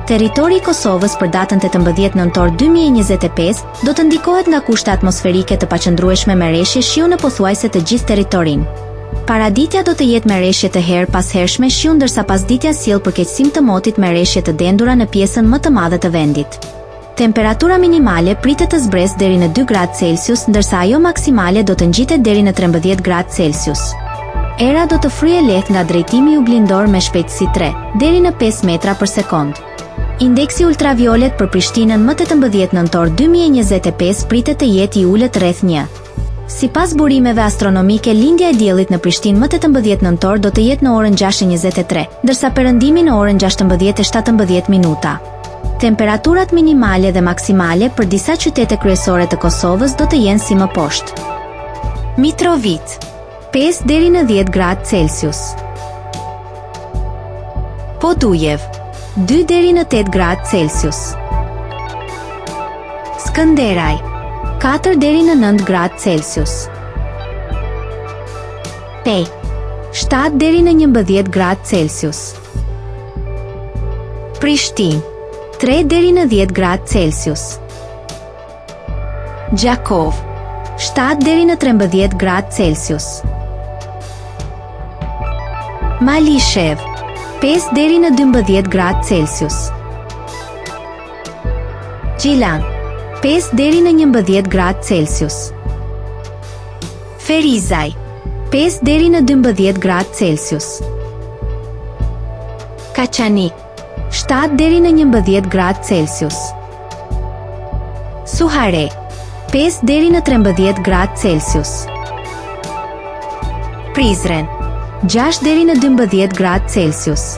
Territori i Kosovës për datën 18 nëntor 2025 do të ndikohet nga kushte atmosferike të paqëndrueshme me reshje shiu në pothuajse të gjithë territorin. Paraditja do të jetë me reshje të herëpashershme shiu ndërsa pasditja sjell përkeqësim të motit me reshje të dendura në pjesën më të madhe të vendit. Temperatura minimale pritet të zbresë deri në dy gradë Celsius ndërsa ajo maksimale do të ngjitet deri në 13 gradë Celsius. Era do të fryjë lehtë nga drejtimi juglindor me shpejtësi 3 deri në 5 metra për sekondë. Indeksi ultraviolet për Prishtinën më 18 nëntor 2025 pritet të jetë i ulët rreth 1. Sipas burimeve astronomike lindja e diellit në Prishtinë më 18 nëntor do të jetë në orën 6:23, ndërsa perëndimi në orën 16:17 minuta. Temperaturat minimale dhe maksimale për disa qytete kryesore të Kosovës do të jenë si më poshtë. Mitrovicë, 5 deri në 10 gradë Celsius. Podujevë, 2 deri në 8 gradë Celsius. Skënderaj, 4 deri në 9 gradë Celsius. Pejë, 7 deri në 11 gradë Celsius. Prishtinë, 3 deri në 10 gradë Celsius. Gjakovë, 7 deri në 13 gradë Celsius. Malishevë, 5 deri në 12 gradë Celsius. Gjilan, 5 deri në 11 gradë Celsius. Ferizaj, 5 deri në 12 gradë Celsius. Kaçanik, 7 deri në 11 gradë Celsius. Suharekë, 5 deri në 13 gradë Celsius. Prizren, 6 deri në 12 gradë Celsius.